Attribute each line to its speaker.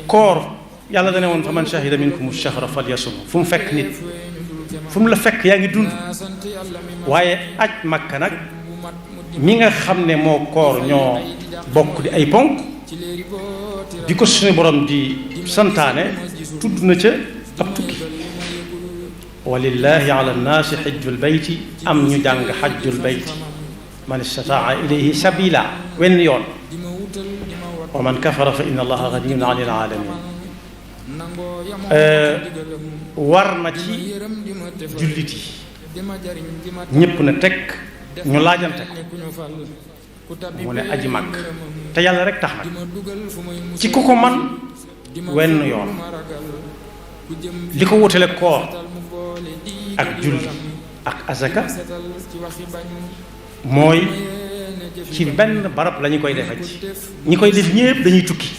Speaker 1: koor yàlla dane woon fa man shahida minkum shahra falyasum fu mu fekk nit fu mu la fekk yaa ngi dund waaye aj Makka nag mi nga xam ne moo koor ñoo bokk di ay ponk di ko suñu borom di santaane tudd na ca ab tukki walillahi ala nnaasi xajjul bayti am ñu jàng xajjul bayti man istataa ilayhi sabila wenn yoon wa man kafara fa inna allaha ganiyun anil alamin war na ci jullit yi ñépp na teg ñu laajante ko mu ne aji màgg te yàlla rek tax nag ci ku ko man wenn yoon li ko wutale koor ak julli ak azaka mooy ci benn barab la ñu koy defe ci ñi koy def ñépp dañuy tukki